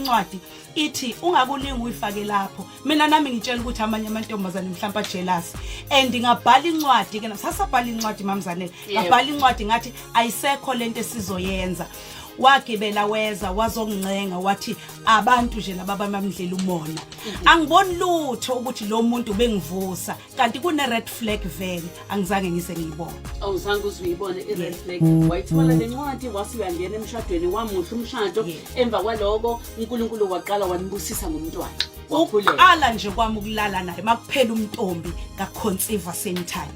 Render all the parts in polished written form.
Incwadi ithi ungakulingi uyifake lapho. Mina nami ngitshela ukuthi amanye amantombazane mhlawumbe ajealous, and ngabhala incwadi ke, sasabhala incwadi, mamzanele. Ngabhala incwadi, ngathi ayisekho lento esizoyenza. Wagibela weza wazongincenga, wathi abantu nje laba bamamdlela umona. Angiboni lutho ukuthi lo muntu bengivusa, kanti kune red flag vele angizange ngize ngiyibone. Awuzange uze uyibone i-red flag. Wayithola le ncwadi, wase uyangena emshadweni, wamuhle umshado. Emva kwaloko uNkulunkulu waqala wanibusisa ngomntwana, wakhulelwa. Ukuqala nje kwami ukulala naye, makuphela umntombi, ngaconceive same time.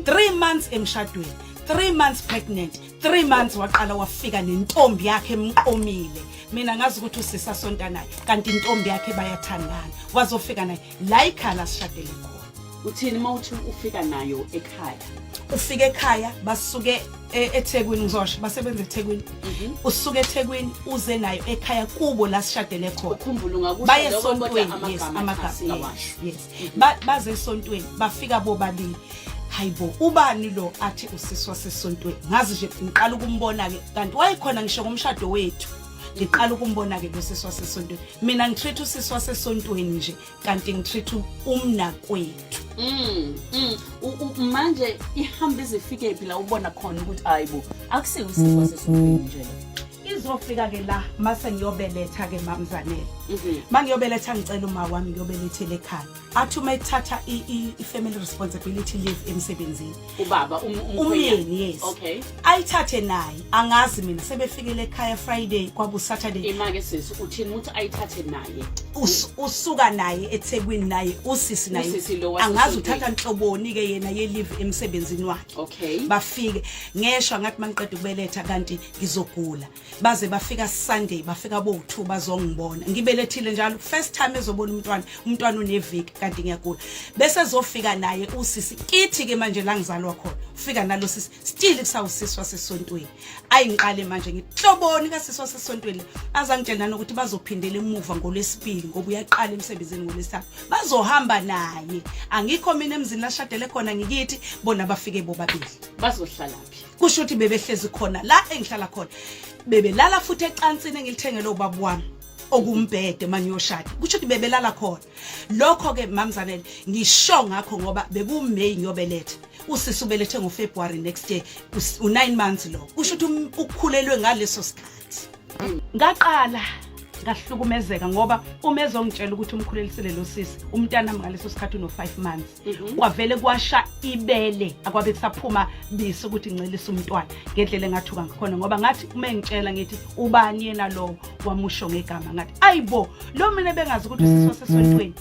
3 months emshadweni, 3 months pregnant, 3 months waqala wafika nentombi yakhe emqomile. Mina ngazi ukuthi usisa sonta naye, kanti intombi yakhe bayathandana. Wazofika naye la ikhala sishadele khona. Uthini uma uthi ufika nayo ekhaya? Ufika ekhaya, basuke eThekwini, ngizosho basebenza eThekwini. Usuke eThekwini uze nayo ekhaya kubo la sishadele khona. Ukhumbula ungakusho Baye lokho, kodwa esontweni, yes. amagama Amagama cha, singawasho. Yes, baze esontweni, bafika bobabili. Hayibo, ubani lo? Athi usisi wasesontweni. Ngazi nje ngiqala ukumbona ke, kanti wayekhona ngisho ngomshado wethu. Ngiqala ukumbona ke lo sisi wasesontweni. Mina ngitreat usisi wasesontweni nje, kanti ngitreat umnakwethu. Manje ihamba izifike phi la ubona khona ukuthi hayibo, akusiwo usisi wasesontweni nje lo? Izofika ke la mase ngiyobeletha ke, mamzanele. Mangiyobeletha, ngicela uma wami ngiyobelethela ekhaya. Athi uma ethatha i-family responsibility leave emsebenzini. Ubaba umkhwenyana. Umyeni, yes. Ayithathe naye, angazi mina. Sebefikele ekhaya Friday, kwabu Saturday. Ima-ke sisi, uthini ukuthi ayithathe naye? Usuka naye eThekwini, naye usisi naye. Usisi lo Angazi wasesontweni. uthatha nhloboni ke yena ye-leave emsebenzini wakhe. Bafike, ngeshwa ngathi mangiqeda ukubeletha kanti ngizogula. Baze bafika Sunday, bafika bo2 bazongibona ngibelethile njalo, first time ezobona umntwana. Umntwana uneviki, kanti ngiyagula. Bese ezofika naye usisi kithi ke manje la ngizalwa khona. Ufika nalo sisi, still kusawusisi wasesontweni. Ayingiqale manje ngihloboni kasisi wasesontweni. Azangitshela nanokuthi bazophindela emuva ngolwesibili ngoba uyaqala emsebenzini ngolwesithathu, bazohamba naye. Angikho mina emzini lashadele khona, ngikithi, bona bafike bobabili. Bazohlala phi? Kusho ukuthi bebehlezi khona la engihlala khona, bebelala futhi ecansini engilithengele ubaba wami okumbhede mangiyoshada. Kusho ukuthi bebelala khona. Lokho ke, mamzanele, ngisho ngakho ngoba bekuMay ngiyobeletha. Usisi ubelethe ngoFebruary next year, u9 months lo. Kusho ukuthi ukhulelwe ngaleso sikhathi. Ngaqala ngahlukumezeka ngoba uma ezongitshela ukuthi umkhulelisile lo sisi, umntana ngaleso sikhathi uno-5 months. Kwavele kwasha ibele, akwabe kusaphuma bisi ukuthi ngicelise umntwana ngendlela engathuka ngakhona, ngoba ngathi uma engitshela ngithi ubani yena lowo, wamusho ngegama. Ngathi ayibo, lo mina bengazi ukuthi usisi wasesontweni.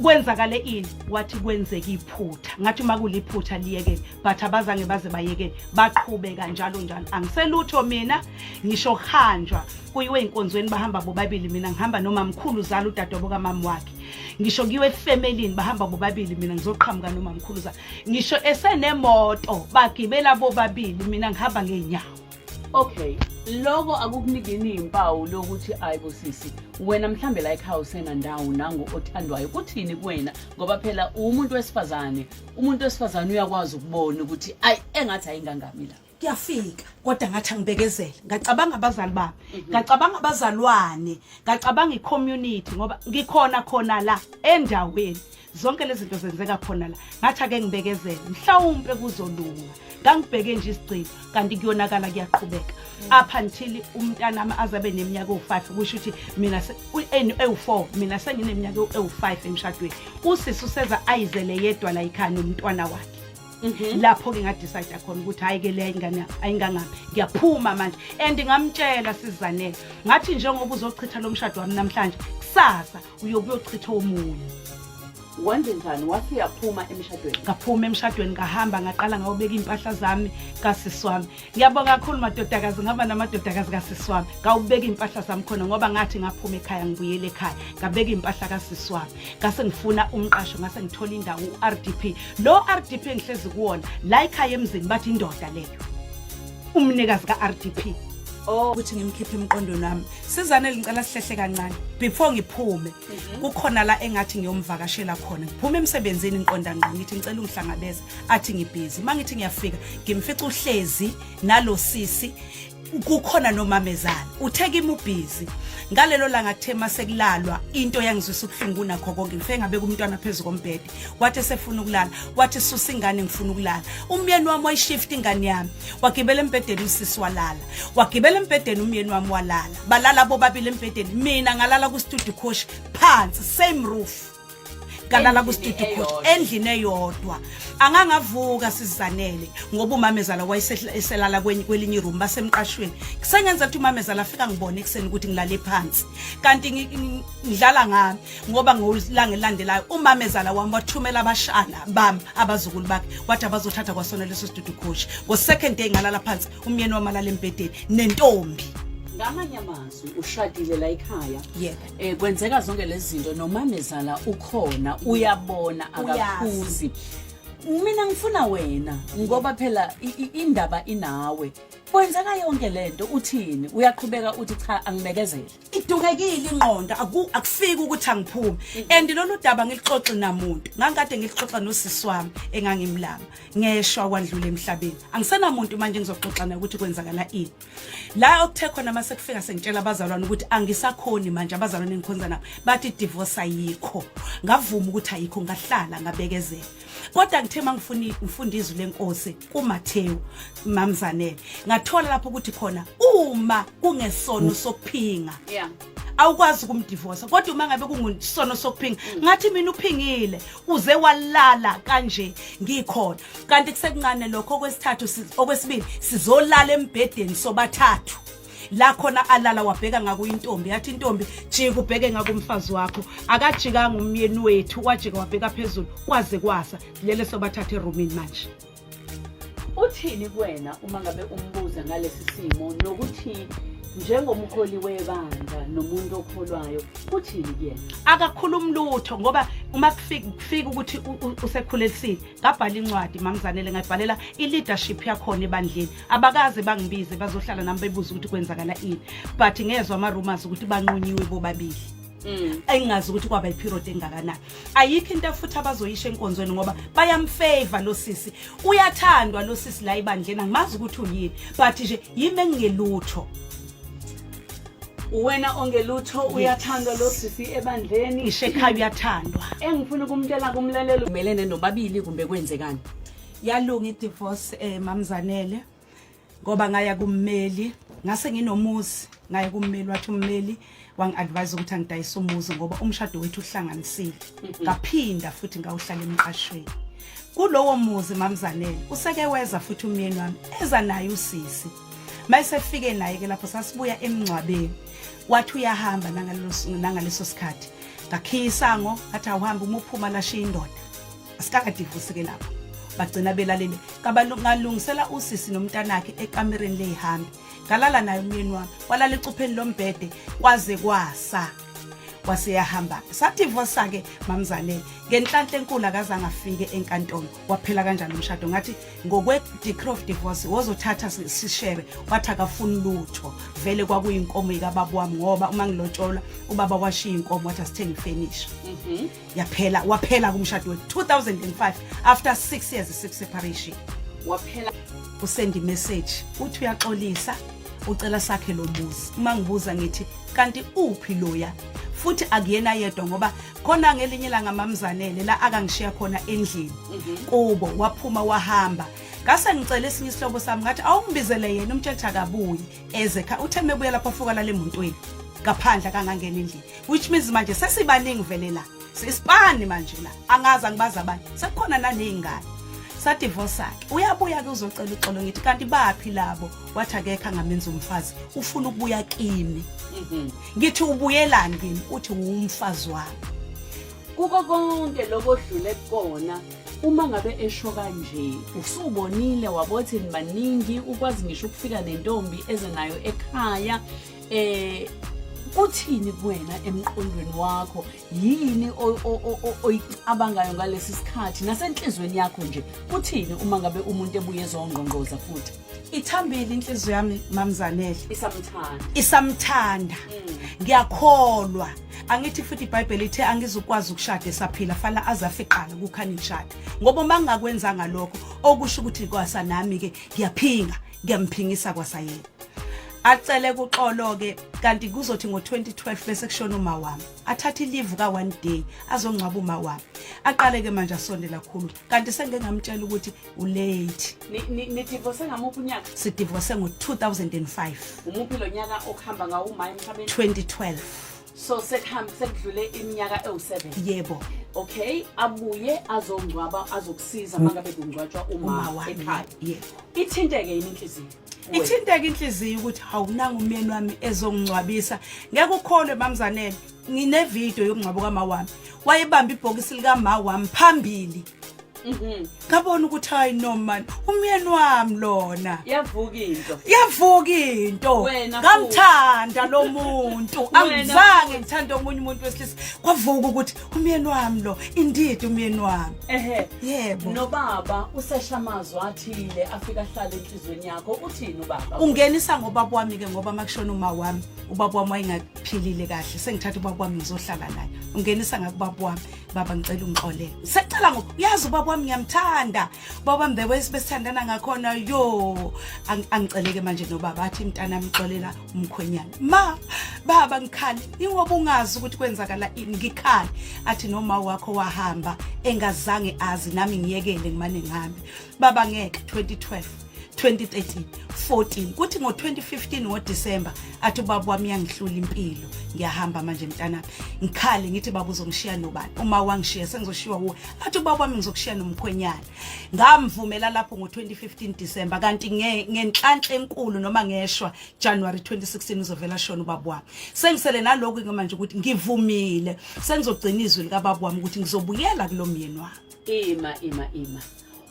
Kwenzakale ini? Wathi kwenzeka iphutha. Ngathi uma kuliphutha liyekele, but abazange baze bayekele, baqhubeka njalo njalo. Angiselutho mina, ngisho kuhanjwa kuyiwe ey'nkonzweni bahamba bobabili, mina ngihamba noma mkhulu zala udadewabo kamama wakhe. Ngisho kuyiwe efemelini bahamba bobabili, mina ngizoqhamuka noma mkhulu zala. Ngisho esenemoto bagibela bobabili, mina ngihamba ngey'nyawo. Okay, loko akukunikini iy'mpawu lokuthi ayi sisi, wena mhlambe la ekhaya usenandawo nangu othandwayo? Kuthini kuwena? Ngoba phela umuntu wesifazane, umuntu wesifazane uyakwazi ukubona ukuthi ayi, engathi ayingangami la. Kuyafika, kodwa ngathi angibekezele. Ngacabanga abazali bami, ngacabanga abazalwane, ngacabanga i-community, ngoba ngikhona khona la endaweni, zonke lezi zinto zenzeka khona la. Ngathi ake ngibekezele, mhlawumpe kuzolunga. Ngangibheke nje isigcino, kanti kuyonakala, kuyaqhubeka up until umntanami aze abe neminyaka ewu-5. Kusho ukuthi mina ewu-4, mina sengineminyaka ewu-5 emshadweni. Usisi useza ayizele yedwa la ekhaya nomntwana wakhe. Lapho-ke ngadecide khona ukuthi hhayi-ke, le ingane ayingangami, ngiyaphuma manje. And ngamtshela, sizanele, ngathi njengoba uzochitha lo mshado wami namhlanje, kusasa uyobe uyochitha omunye. Wenze njani? Wathi uyaphuma emshadweni? Ngaphuma emshadweni, ngahamba, ngaqala ngawubeka iy'mpahla zami kasisi wami. Ngiyabonga kakhulu madodakazi, ngihamba namadodakazi kasisi wami. Ngawubeka iy'mpahla zami khona ngoba ngathi ngaphuma ekhaya, ngibuyele ekhaya, ngabeka iy'mpahla kasisi wami. Ngase ngifuna umqasho, ngase ngithola indawo u-RDP. Lo RDP engihlezi kuwona la ekhaya emzini, bathi indoda leyo umnikazi ka-RDP. Ukuthi ngimkhiphe emqondweni wami, sizanele, ngicela sihlehle kancane before ngiphume. Kukhona la engathi ngiyomvakashela khona. Ngiphuma emsebenzini, ngiqonda ngqo, ngithi ngicela ungihlangabeze. Athi ngibhizi. Uma ngithi ngiyafika, ngimfica uhlezi nalo sisi. Kukhona nomamezala uthe kimi ubhizi ngalelo langa, kuthe masekulalwa into yangizwisa ubuhlungu kunakho konke, ngifike ngabeka umntwana phezu kombhede, wathi esefuna ukulala wathi, "Susa ingane, ngifuna ukulala." Umyeni wami wayishift ingane yami, wagibela embhedeni usisi walala, wagibela embhedeni umyeni wami walala, balala bobabili embhedeni. Mina ngalala ku-studio coach phansi, same roof, ngalala ku-studio coach endlini eyodwa. Angangavuka sizanele ngoba umamezala wayeselala kwelinye iroom, basemqashweni. Kusengenza ukuthi umamezala afika ngibone ekuseni ukuthi ngilale phansi kanti ngidlala ngami, ngoba ngolanga elilandelayo umamezala wami wathumela abashana bami, abazukulu bakhe, wathi abazothatha kwasona leso studio coach. Ngo-second day ngalala phansi, umyeni wami alala embhedeni nentombi. Ngamanye amazwi, ushadile la ekhaya, Yebo. Kwenzeka zonke lezi zinto, nomamezala ukhona, uyabona, akaphuzi. Mina ngifuna wena ngoba phela indaba inawe. Kwenzeka yonke lento, uthini? Uyaqhubeka uthi, "Cha, angibekezele"? Idungekile ingqondo, akufiki ukuthi angiphume, and lolu daba ngilixoxe namuntu. Ngangikade ngilixoxa nosisi wami engangimlama, ngeshwa kwadlula emhlabeni. Angisenamuntu manje ngizoxoxa naye ukuthi kwenzakala ini la. Okuthe khona mase kufika sengitshela abazalwane ukuthi angisakhoni manje, abazalwane engikhonza nabo bathi divorce ayikho. Ngavuma ukuthi ayikho, ngahlala ngabekezela. Kodwa ngithe mangifuna ngifunda izwi lenkosi kuMathewu, mamzanele, ngathola lapho ukuthi khona uma kungesono sokuphinga awukwazi ukumdivorce, kodwa uma ngabe kungusono sokuphinga, ngathi mina uphingile uze walala kanje ngikhona, kanti kusekuncane lokho. Okwesithathu, okwesibili, sizolala embhedeni sobathathu la khona alala wabheka ngakuyintombi, yathi intombi, "Jika ubheke ngakumfazi wakho." Akajikanga umyeni wethu, wajika wabheka phezulu kwaze kwasa. Lele sobathatha erumini manje. Uthini kuwena uma ngabe umbuza ngalesi simo, nokuthi njengomholi webandla nomuntu okholwayo, uthini kuyena? Akakhulumi lutho, ngoba uma kufika ukuthi usekhulelisile, ngabhala incwadi, mamzanele, ngayibhalela i-leadership yakhona ebandleni. Abakaze bangibize bazohlala nami bebuze ukuthi kwenzakala ini, but ngezwa ama-rumors ukuthi banqunyiwe bobabili, engingazi ukuthi kwaba iperiod engakanani. Ayikho into futhi abazoyisho enkonzweni ngoba bayamfavor lo sisi, uyathandwa lo sisi la ibandleni. Angimazi ukuthi uyini, but nje yimi engingelutho. Wena ongelutho, uyathandwa lo sisi ebandleni. Ngisho ekhaya uyathandwa. Engifuna ukumtshela kumlaleli, umelene nobabili kumbe kwenzekani? Yalunga i-divorce, mamzanele, ngoba ngaya kummeli ngase nginomuzi. Ngaya kummeli, wathi ummeli wangi-advise ukuthi angidayise umuzi ngoba umshado wethu uhlanganisile. Ngaphinda futhi ngawuhlala emqashweni kulowo muzi, mamzanele. Useke weza futhi umyeni wami, eza naye usisi. Mayesefike naye ke lapho sasibuya emngcwabeni, wathi uyahamba nangaleso sikhathi. Ngakhiya isango, ngathi awuhambe, uma uphuma lashiya indoda. Asikakadivusi ke lapho, bagcina belalele. Ngalungisela usisi nomntanakhe ekamereni leyihambi, ngalala naye. Umyeni wami walala ecupheni lombhede kwaze kwasa, waseyahamba. Sadivosa-ke, mamzanele, ngenhlanhla enkulu akazange afike enkantolo. Waphela kanjalo umshado. Ngathi ngokwe-decree of divorce wozothatha sishere, wathi akafuni lutho, vele kwakuyinkomo yikababa wami, ngoba uma ngilotsholwa ubaba washiya inkomo, wathi asithenge ifenisha. Yaphela, waphela kumshado wethu 2005 after 6 years six separation. Waphela. Usend message, uthi uyaxolisa, ucela sakhe lo muzi. Uma ngibuza ngithi kanti uphi loya, futhi akuyena yedwa, ngoba khona ngelinye ilanga, mamzanele, la akangishiya khona endlini kubo, waphuma wahamba. Ngase ngicela esinye isihlobo sami, ngathi awungibizele yena, umtshela ukuthi akabuye eze kha. Uthe mebuya lapho afuka lale emontweni ngaphandle, akangangena endlini, which means manje sesibaningi vele la, sisipani manje la, angazi angibazi abanye, sekukhona naney'ngane. Sadivosa-ke, uyabuya-ke uzocela uxolo. Ngithi kanti baphi labo? Wathi akekho angamenza umfazi, ufuna ukubuya kimi. Ngithi ubuyelani kimi? Uthi wumfazi wami. Kuko konke lokho odlule kukona, uma ngabe esho kanje, usubonile wabothi nibaningi, ukwazi ngisho ukufika nentombi eze nayo ekhaya, kuthini kuwena emqondweni wakho? Yini oyicabangayo ngalesi sikhathi nasenhlizweni yakho nje? Kuthini uma ngabe umuntu ebuye ezongqongqoza futhi? Ithambile inhliziyo yami, mamzanele. Isamthanda. Isamthanda, ngiyakholwa. Angithi futhi iBhayibheli ithe angizukwazi ukushada esaphila, fana aze afiqala kukhani ngishada, ngoba uma ngingakwenzanga lokho okusho ukuthi kwasa nami ke ngiyaphinga, ngiyamphingisa kwasayena. Acele kuxolo ke, kanti kuzothi ngo-2012 bese kushona uma wami, athathe i-leave ka one day azongcwaba uma wami. Aqale ke manje asondela kakhulu, kanti sengike ngamtshela ukuthi ulate. Nidivorce ngamuphi unyaka? Sidivorce ngo-2005. Umuphi lo nyaka okuhamba ngawo uma emhlabeni? 2012. So sekuhambe sekudlule iminyaka ewu-7? Yebo. Okay, abuye azongcwaba, azokusiza mangabe kungcwatshwa uma wami ekhaya. Yebo. Ithinteke yini inhliziyo? Ithinteke inhliziyo ukuthi hawunanga umyeni wami ezongcwabisa. Ngeke ukholwe, mamzanele, ngine-video yomngcwabo kama wami, wayebamba ibhokisi likama wami phambili. Ngabona ukuthi hayi no man, umyeni wami lona. Yavuka into. Yavuka into. Wena. Ngamthanda lo muntu. Wena. Angizange ngithande omunye umuntu wesilisa. Kwavuka ukuthi umyeni wami lo, indeed umyeni wami. Yebo. Nobaba usesha amazwi athile afika ahlale enhliziyweni yakho, uthini ubaba? Ungenisa ngobaba wami ke, ngoba makushona uma wami, ubaba wami wayengaphilile kahle, sengithatha ubaba wami ngizohlala naye. Ungenisa ngakubaba wami, baba ngicela ungixolele, secela ngo uyazi ubaba wami ngiyamthanda, ubaba wami the way besithandana ngakhona yo. Angiceleke manje nobaba, athi mntana amxolela umkhwenyana. Ma baba ngikhale ingoba ungazi ukuthi kwenzakala ini, ngikhale athi noma wakho wahamba engazange azi, nami ngiyekele ngimane ngihambe baba ngeke. 2012, 2013, 14, kuthi ngo-2015 ngoDisemba athi ubaba wami yangihlula impilo, ngiyahamba manje mntanami. Ngikhale ngithi baba uzongishiya nobani uma wangishiya, sengizoshiwa wuwe? Athi ubaba wami ngizokushiya nomkhwenyana. Ngamvumela lapho ngo-2015 December, kanti ngenhlanhla enkulu noma ngeshwa, January 2016 uzovela shona ubaba wami. Sengisele nalokhu ke manje ukuthi ngivumile, sengizogcina izwi likababa wami ukuthi ngizobuyela kulo myeni wami. Ima, ima, ima.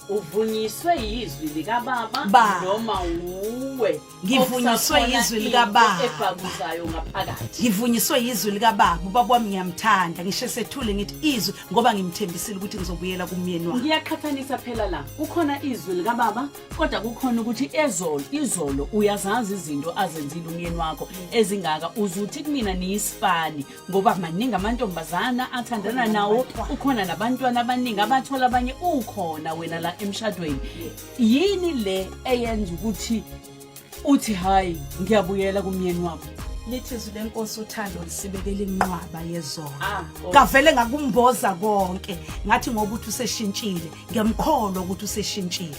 Uvunyiswe yizwi likababa Ba. noma wuwe? Ngivunyiswe Okusakhona yizwi into likababa. ebhakuzayo ngaphakathi. Ngivunyiswe yizwi likababa. Ubaba wami ngiyamthanda, ngisho sethule ngithi izwi ngoba ngimthembisile ukuthi ngizobuyela kumyeni wami. Ngiyaqhathanisa phela la, kukhona izwi likababa, kodwa kukhona ukuthi ezolo izolo uyazazi izinto azenzile umyeni wakho ezingaka, uzuthi kumina niyisifani ngoba maningi amantombazana athandana nawo, ukhona nabantwana abaningi abathola abanye, ukhona wena la emshadweni. Yini le eyenza ukuthi uthi hayi, ngiyabuyela kumyeni wakho? Lithi izwi lenkosi, uthando lisibekela inqwaba yezono. Ah, oh. Ngavele ngakumboza konke, ngathi ngoba uthi useshintshile, ngiyamkholwa ukuthi useshintshile.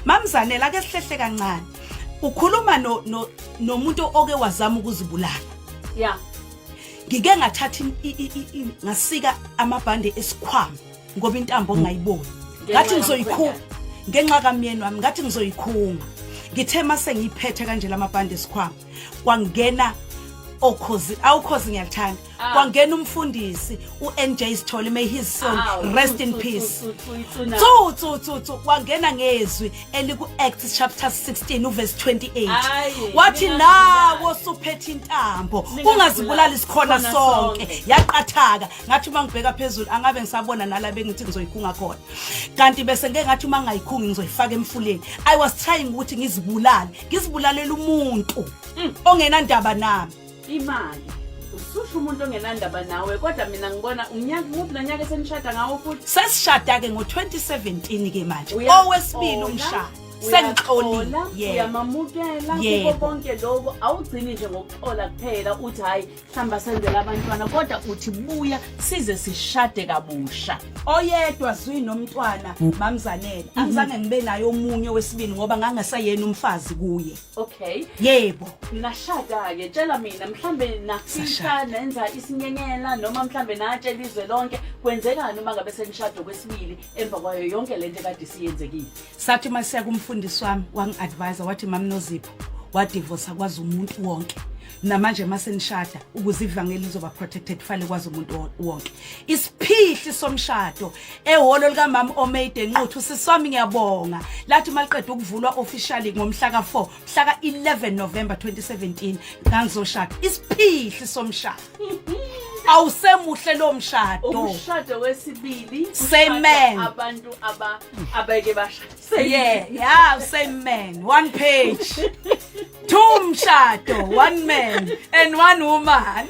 Mamzanela, ake sihlehle kancane. Ukhuluma no nomuntu oke wazama ukuzibulala. Ngike ngathatha ngasika amabhande esikhwama ngoba intambo ngingayiboni. Ngathi ngizoyikhunga ngenxa kamyeni wami, ngathi ngizoyikhunga. Ngithe mase ngiyiphethe kanje lamabhande esikhwama, kwangena okhozi, awukhozi ngiyalithanda. Kwangena umfundisi uNJ Sithole, may his soul rest in peace. Tsu. Tsu tsu tsu tsu, wangena ngezwi eliku Acts chapter 16 uverse 28. Ayi, wathi ningazibulali. Nawo suphethe intambo, ungazibulali, sikhona sikhona sonke. Sonke. Yaqathaka, ngathi uma ngibheka phezulu angabe ngisabona nala bengithi ngizoyikhunga khona, kanti bese ngeke ngathi uma ngayikhungi ngizoyifaka emfuleni. I was trying ukuthi ngizibulale, ngizibulalela umuntu ongenandaba nami. Imali ususho umuntu ongenandaba nawe, kodwa mina ngibona unyaka muphi nonyaka esenishada ngawo futhi? Sesishada-ke ngo-2017 ke manje. Uyaxola, owesibili umshado, sengixolile. Uyaxola, Yebo. uyamamukela Yebo. kuko konke lokho. Awugcini nje ngokuxola kuphela uthi hhayi mhlawumbe asenzele abantwana, kodwa uthi buya size sishade kabusha. Oyedwa zwi nomntwana, mamzanele. Angizange ngibe naye omunye wesibili ngoba ngangasayena umfazi kuye. Okay. Yebo. Nashada-ke, tshela mina, mhlambe nafihla, Sashada. nenza isinyenyela, noma mhlambe natshela izwe lonke, kwenzekani uma ngabe senishado kwesibili emva kwayo yonke lento ekade isiyenzekile? Sathi uma siya kumfundisi wami, wangi-advisa wathi, mam Nozipho, wadivosa kwazi umuntu wonke, namanje uma senishada, ukuze ivangeli lizoba protected, fale kwazi umuntu wonke. Isiphihli somshado ehholo likamama Omade eNquthu, sisi wami ngiyabonga, lathi maliqeda ukuvulwa officially ngomhla ka-4, mhla ka-11 November 2017 ngangizoshada. Isiphihli somshado, awusemuhle lo mshado. Umshado wesibili. Same kushadwa man. Abantu abeke bashada. Yeah, same man, one page. Two mshado, one man and one woman.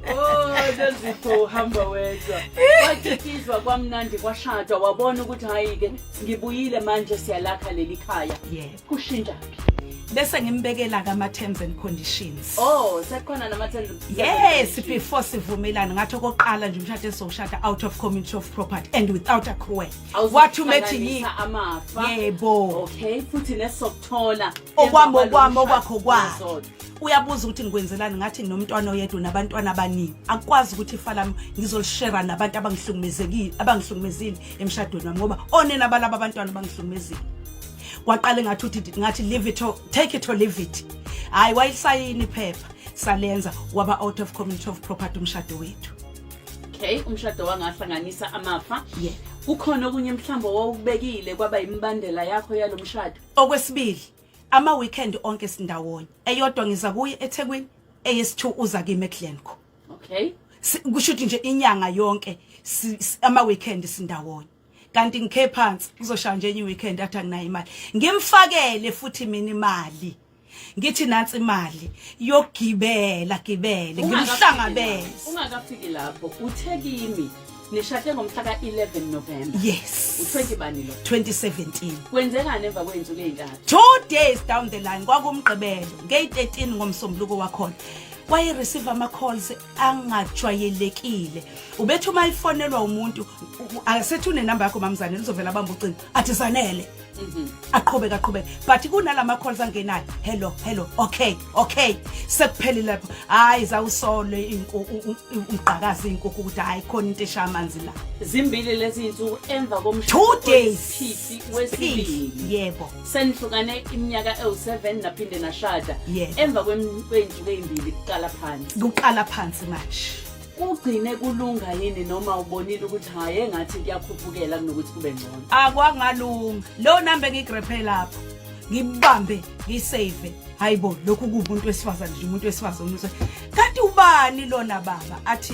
Oh, Nozipho, uhamba wedwa. Kwakikizwa kwamnandi, kwashadwa, wabona ukuthi hayi-ke ngibuyile manje, siyalakha leli khaya. Yebo. Kushintsha phi? Bese ngimbekela ke ama terms and conditions. Oh, sekukhona nama terms. Yes, before sivumelana ngathi okoqala nje umshado esowushada out of community of property and without accrual. Wathi umethi yi amafa. Yebo. Okay, futhi nesokuthola okwami okwami okwakho kwakho. Uyabuza ukuthi ngikwenzelani, ngathi nginomntwana oyedwa nabantwana abaningi, akukwazi ukuthi ifa lami ngizolishera nabantu abangihlukumezekile, abangihlukumezile emshadweni wami, ngoba onena balaba abantwana bangihlukumezile. Kwaqala ngathi uthi ngathi leave it or take it or leave it. Hayi, wayisayini iphepha, salenza waba out of community of property umshado wethu. Okay, umshado wangahlanganisa amafa. Yeah. Kukhona okunye mhlawumbe owawukubekile kwaba imibandela yakho yalomshado? Okwesibili, ama weekend onke sindawonye. Eyodwa ngiza kuye eThekwini, eyesi2 uza kimi eGlencoe. Okay. Kusho ukuthi nje inyanga yonke ama weekend sindawonye. Kanti ngikhe phansi kuzoshaya nje enye weekend athi anginayo imali. Ngimfakele futhi mina imali. Ngithi nansi imali yokugibela, gibele ngimhlangabeze. Ungakafiki lapho uthe kimi nishade ngomhla ka-11 November. Yes. U20 bani lo? 2017. Kwenzekani emva kwey'nsuku ey'ntathu? 2 days down the line kwakumgqibelo ngeyi-13 ngomsombuluko wakhona. Waye receive ama calls angajwayelekile. Ubethi uma ifonelwa umuntu asethi unenamba yakho mamzane lizovela abamba ucingo athi Zanele. Aqhubeka aqhubeka, but kunalama calls angenayo, hello hello, okay okay, sekuphelile lapho. Hayi, zawusole umgqakazi inkukhu ukuthi hayi khona into eshaya amanzi la. Zimbili lezi insuku emva komshado. 2 days. Wesibili. Yebo. Senihlukane iminyaka ewu7 naphinde nashada. Emva kwey'nsuku ey'mbili kuqala phansi. Kuqala phansi manje. Kugcine kulunga yini noma ubonile ukuthi hhayi engathi kuyakhuphukela kunokuthi kube ngcono? Akwangalunga. Leyo namba engiyigrephe lapho ngibambe ngiyisave. Hayibo, lokhu kuwumuntu wesifazane nje, umuntu wesifazane umuntu. Kanti ubani lona baba athi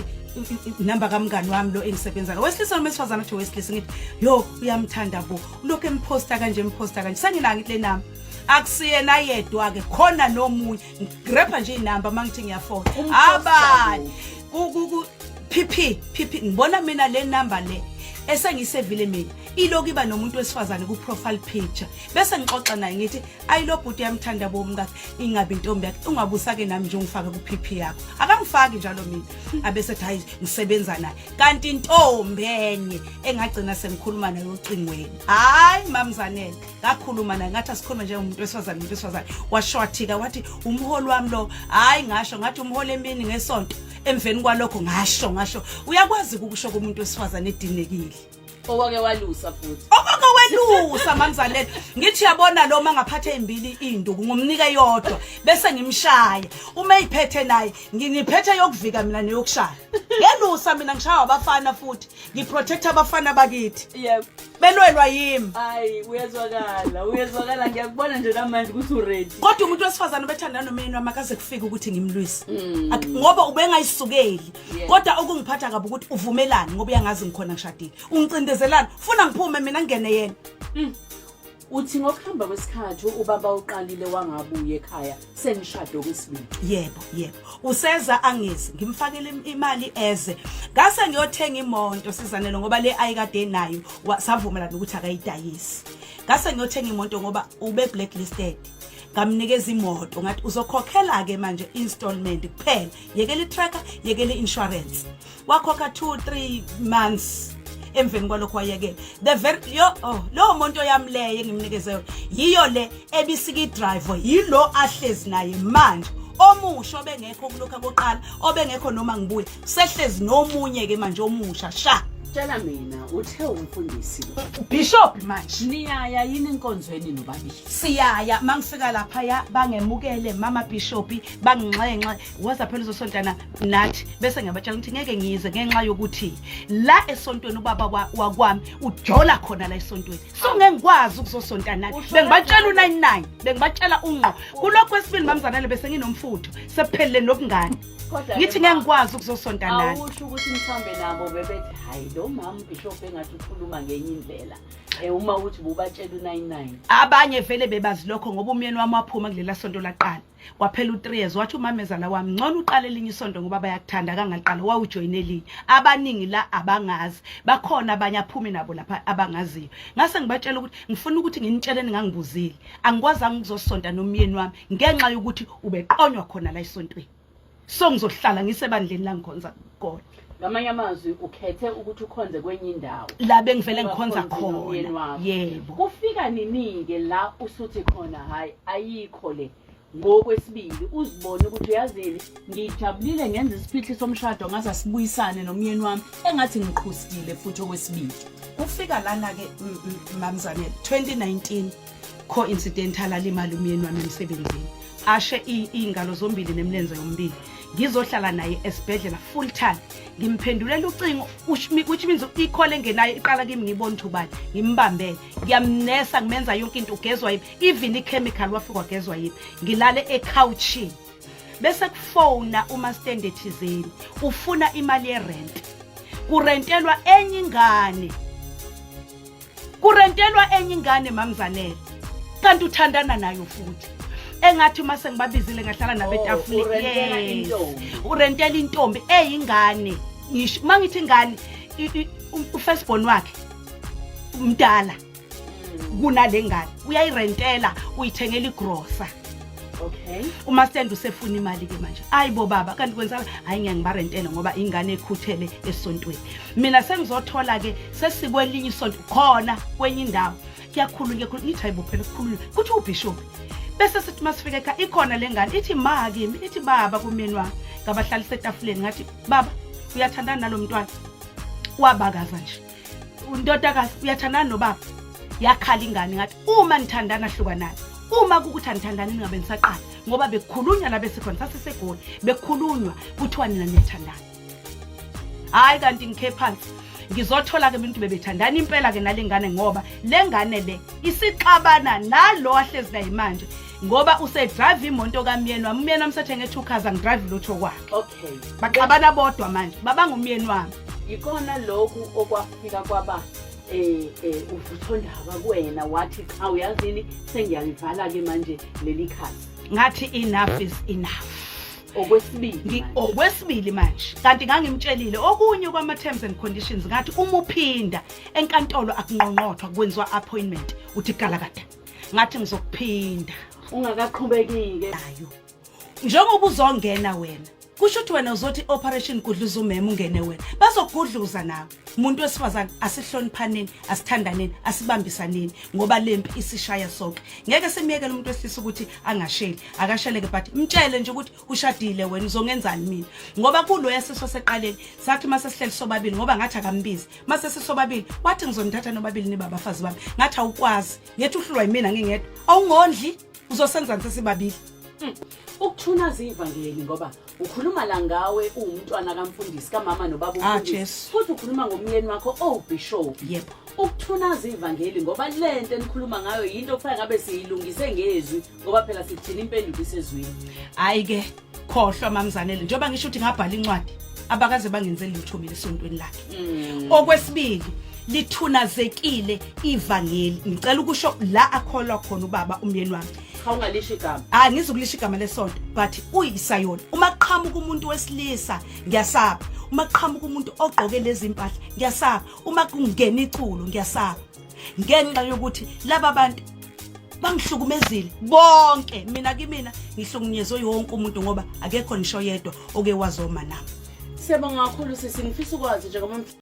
inamba kamngani wami lo engisebenza naye, wesilisa noma wesifazane? Athi wesilisa. Ngithi yo, uyamthanda bo, lokhu emphosta kanje, emphosta kanje. Sengina ngithi le namba akusiyena yedwa ke, khona nomunye. Ngigrepha nje inamba mangithi ngiyafona abani ku PP PP, ngibona mina le number le esengiyisevile mina ilokhu iba nomuntu wesifazane ku profile picture, bese ngixoxa naye ngithi ayilo bhuti uyamthanda bo umkakhe, ingabe intombi yakhe, ungabusake nami nje ungifake ku PP yakho. Akangifaki njalo mina, abese ethi hayi ngisebenza naye, kanti intombi enye engagcina sengikhuluma nayo ocingweni. Hayi mamzanele, ngakhuluma naye ngathi asikhulume njengomuntu wesifazane, umuntu wesifazane washwathika wathi umholi wami lo. Hayi, ngasho ngathi umholi emini ngesonto. Emveni kwalokho ngasho uyakwazi ukusho kumuntu wesifazane edinekile. Owake walusa futhi. Owake welusa mamzalelo. Ngithi yabona lo mangaphatha ezimbili induku ngomnika yodwa bese ngimshaya. Uma eyiphethe naye nginiphethe yokuvika mina neyokushaya. Ngelusa mina ngishaya abafana futhi ngiprotect abafana bakithi. Yebo. Belwelwa yimi. Hayi, uyezwakala, uyezwakala, ngiyakubona nje namanje ukuthi uready. Kodwa umuntu wesifazane obethandana nomyeni wami akaze kufike ukuthi ngimlwise. Ngoba ubengayisukeli. Kodwa okungiphatha kabi ukuthi uvumelani ngoba uyangazi ngikhona ngishadile. Ungicindezelana, ufuna ngiphume mina ngene yena. Uthi ngokuhamba kwesikhathi ubaba uqalile wangabuye ekhaya senishado kwesibili. Yebo, yebo. Useza angezi, ngimfakele imali eze. Ngase ngiyothenga imoto sizanele ngoba le ayikade enayo savumelana ukuthi akayidayisi. Ngase ngiyothenga imoto ngoba ube blacklisted. Ngamnikeza imoto ngathi uzokhokhela ke manje installment kuphela. Yekela i-tracker, yekela i-insurance. Wakhokha 2 3 months, emveni kwalokho wayekela. The very yo, oh, lo muntu yami le engimnikeze yona yiyo le ebisika idriver, yilo ahlezi naye manje omusha obengekho kulokho akoqala, obengekho noma ngibuye sehlezi nomunye ke manje omusha sha. Tshela mina, uthe umfundisi lo. Bishop manje. Niyaya yini enkonzweni nobabili? Siyaya, mangifika lapha ya bangemukele mama bishop, banginxenxe waza phela uzosontana nathi, bese ngiyabatshela ukuthi ngeke ngize ngenxa yokuthi la esontweni ubaba wakwami ujola khona la esontweni, so ngeke ngikwazi ukuzosonta nathi. Bengibatshela u99, bengibatshela unqo kulokhu kwesibili mamzanele, bese nginomfutho sekuphelile nobungane. Kodwa ngithi ngeke ngikwazi ukuzosonta nani. Awusho ukuthi mhlambe nabo bebethi hayi lo mama bishop engathi ukhuluma ngenye indlela. Uma uthi bubatshela u99. Abanye vele bebazi lokho ngoba umyeni wami waphuma kulela sonto laqala. Kwaphela u3 years wathi umamezala wami ngcono uqale elinye isonto ngoba bayakuthanda kangaqala wawujoyina elinye. Abaningi la abangazi. Bakhona abanye aphumi nabo lapha abangaziyo. Ngase ngibatshela ukuthi ngifuna ukuthi nginitshele ningangibuzile. Angikwazanga ukuzosonta nomyeni wami ngenxa yokuthi ubeqonywa khona la esontweni. So ngizohlala ngisebandleni la ngikhonza khona. Ngamanye amazwi ukhethe ukuthi ukhonze kwenye indawo. La bengivele ngikhonza khona. Yebo. Kufika nini-ke la usuthi khona hayi ayikho le ngokwesibili uzibone ukuthi uyazini ngijabulile ngenza isiphihli somshado ngaze asibuyisane nomyeni wami engathi ngiqhustile futhi okwesibili. Kufika lana-ke mamzanele 2019 coincidental alimali umyeni wami emsebenzini ashe iy'ngalo zombili nemilenze yombili ngizohlala naye esibhedlela full time ngimphendulela ucingo which means i-call engenayo iqala kimi ngibona ukuthi ubani ngimbambele ngiyamnesa ngimenza yonke into ugezwa yimi even i-chemical wafika wagezwa yimi ngilale ekhawuchini bese kufona umastende thizeni ufuna imali yerent kurentelwa enye ingane Kurentelwa enye ingane mamzanele. Kanti uthandana nayo futhi. Engathi uma sengibabizile ngahlala nabo Oh, etafuleni. urentela Yes. intombi. Urentela intombi eyingane. Ngisho uma ngithi ingane u-first born wakhe mdala kunale ngane. Uyayirentela uyithengela igrosa. Okay. Umastende usefuna imali ke manje. Hayi bo baba kanti kwenzakala hayi ngeke ngibarentele ngoba ingane ekhuthele esontweni. Mina sengizothola ke sesikwelinye isonto khona kwenye indawo. Kuyakhulunywa kuyakhulunywa ngithi hayi bo phela kukhulunywa. Kuthi ubishop. Bese sithi masifika ekhaya ikhona lengane ithi ma kimi ithi baba kumyeni wami. Ngabahlalisa etafuleni ngathi baba uyathandana nalomntwana. Wabakaza nje. Undodakazi uyathandana nobaba. Yakhala ingane ngathi uma nithandana hlukanani. Uma kukuthi anithandani ningabe nisaqala ngoba bekukhulunywa la besikhona sasisegoli bekukhulunywa kuthiwa nina niyathandana. Hayi kanti ngikhe phansi ngizothola ke abantu bebethandana impela ke nalengane ngoba lengane le isixabana nalo ahlezi naye manje ngoba usedrive imoto kamyeni wami umyeni wami sethenge two cars angidrive lutho kwakhe. Okay. Baxabana bodwa manje babanga umyeni wami. Yikona lokhu okwafika kwaba uvuthondaba kuwena wathi cha uyazini sengiyalivala ke manje leli khasi. Ngathi enough is enough. Okwesibili. Okwesibili manje kanti ngangimtshelile okunye kwama terms and conditions ngathi uma uphinda enkantolo akunqonqothwa kwenziwa appointment uthi galakada ngathi ngizokuphinda ungakaqhubeki-ke nayo njengoba uzongena wena kusho ukuthi wena uzothi operation gudluza umema ungene wena bazokugudluza nawe umuntu wesifazane asihloniphaneni asithandaneni asibambisaneni ngoba lempi isishaya sonke ngeke simyekele umuntu wesilisa ukuthi angasheli akasheleke but mtshele nje ukuthi ushadile wena uzongenzani mina ngoba kuloya siso seqaleni sathi mase sihleli sobabili ngoba ngathi akambizi mase sisobabili wathi ngizonithatha nobabili niba abafazi bami ngathi awukwazi ngethi uhlulwa yimina ngingedwa awungondli uzosenzani sesibabili. Ukuthunaza ivangeli ngoba ukhuluma la ngawe uwumntwana kamfundisi kamama nobaba Ah, umfundisi Jesu. futhi ukhuluma ngomyeni wakho owubishop. Yebo. Ukuthunaza ivangeli ngoba lento enikhuluma ngayo yinto okufanele ngabe siyilungise ngezwi ngoba phela sithini impendulo isezwini. Hayi ke khohlwa mamzanele njengoba ngisho ukuthi ngabhala incwadi abakaze bangenzeli lutho mina esontweni lakhe. Okwesibili lithunazekile ivangeli ngicela ukusho la akholwa khona ubaba umyeni wami. Cha ungalisho igama. Hayi ngizukulisho igama lesonto but uyisayona uma kuqhamuka umuntu wesilisa ngiyasaba uma kuqhamuka umuntu ogqoke lezi impahla ngiyasaba uma kungena iculo ngiyasaba ngenxa yokuthi laba bantu bangihlukumezile bonke mina kimina ngihlukunyezwe yonke umuntu ngoba akekho nisho yedwa oke wazoma nami. Siyabonga kakhulu sisi ngifisa ukwazi njengoba